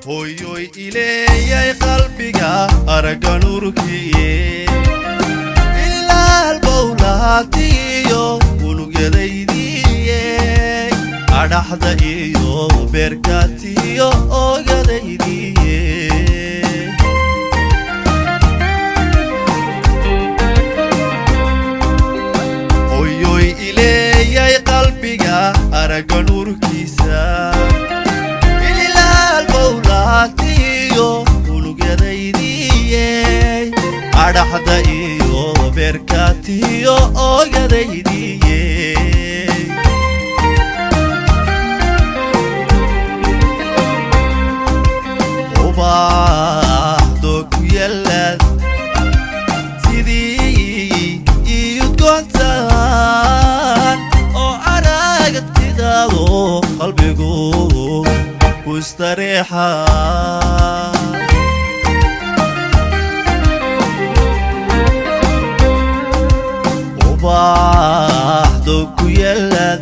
Hooyoy ileeyay qalbiga aragga nuurkiye, ilaal bowlaatiyo unugyadaydiye, adhaxda iyo beerkaatiyo ogadaydiye. Hooyoy ileeyay qalbiga aragga nuurkiisa, ilaal bowlaatiyo unugyadaydiye, adhaxda iyo beerkaatiyo ogadaydiye. Ubaxdo ku yalaad sidii iyudgoontaan oo aragtidaado qalbigu ku istareexa. Ubaxdo ku yalaad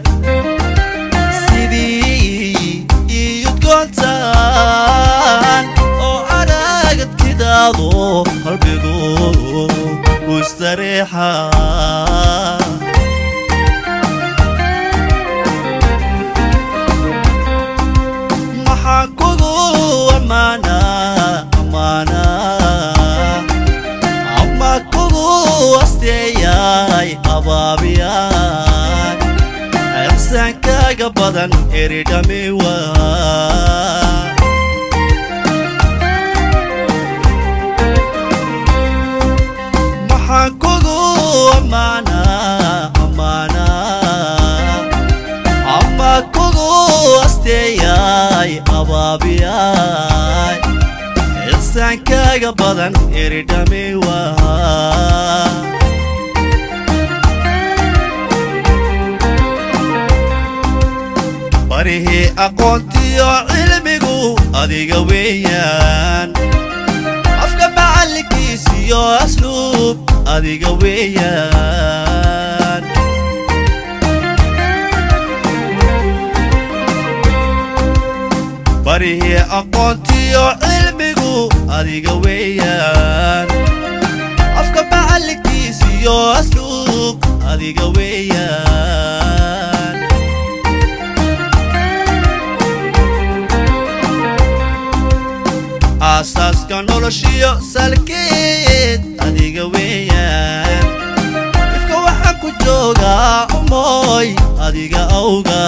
sidii iyudgoontaan oo aragtidaado qalbigu ku istareexa. Maxaan kugu ammaanaa ammaanaa ama kugu asteeyay abaabiyaan ixsaankaaga badan eridhamiwa. Maxaan kugu ammaanaa ammaanaa ama kugu asteeyay abaabiyay ixsaankaaga badan eridhamiwa. Barihii aqoontiyo cilmigu adiga weeyaan, afka macallinkiisiyo asluub adiga weeyaan. Barihii aqoontiyo cilmigu adiga weeyaan, afka macallinkiisiyo asluub adiga weeyaan. Aasaaska noloshiyo salkeed adiga weeyaan, ifka waxaan ku joogaa umooy adiga awga.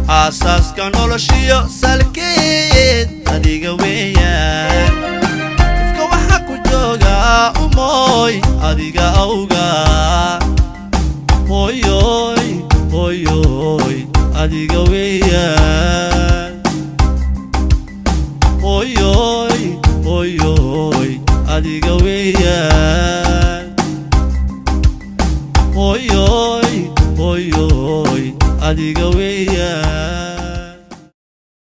Aasaaska noloshiyo salkeed adiga weeyaan, ifka waxaan ku joogaa umooy adiga awga. Hooyoy hooyoy adiga weeyaan, hooyoy hooyoy adiga weeyaan, hooyoy hooyoy adiga weeyaan.